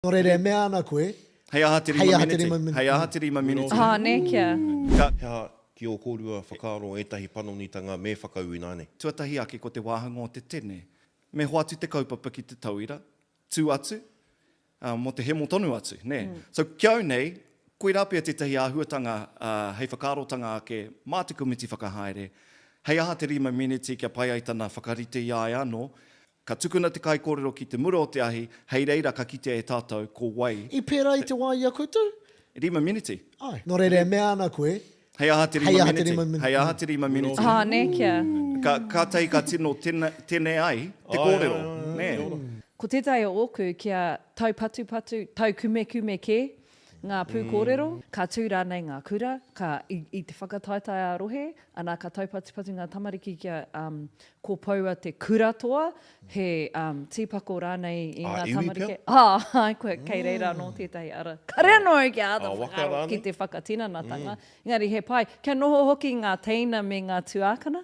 Nō reira e mea ana koe, Hei aha te Hei rima aha te meneti? rima meneti. Hei aha te rima meneti? Ā, nē, kia. Ka. He aha, ki ō kōrua whakaaro ētahi panonitanga me whakaū ināianei? Tuatahi ake ko te wāhanga o te tene. Me hoatu te kaupapa ki te tauira, tū atu, ā, mō te hemo tonu atu, nē. So, ki au nei, koirā pea tētahi āhuatanga, ā, hei whakaarotanga ake mā te komiti whakahaere, hei aha te rima meneti kia pai ai tana whakarite i a ia anō, Ka tukuna te kaikōrero ki te mura o te ahi, hei reira ka kitea e tātou ko wai. I pērā i te wā i a koutou? Rima miniti. Āe. Nō reira e mea ana koe, Hei aha te Hei rima aha te miniti? rima miniti. Hei aha te rima miniti? Ā, nē, kia. Ka, kātahi ka tino tene, tene ai te kōrero, nē? Ko tētahi o ōku kia taupatupatu, taukumekume kē ngā pūkōrero, ka tū rānei ngā kura, ka, i, i te whakataetae ā-rohe, ana ka taupatupatu ngā tamariki kia, um, kopoua te kura toa, he, um, tīpako rānei i ngā Ā-iwi tamariki. pea? Ā, āe koe, kei reira anō tētahi ara. Kare anō au kia āta Ā-waka whakaaro rānei? ki te whakatinanatanga, engari he pai, kia noho hoki ngā teina me ngā tuākana.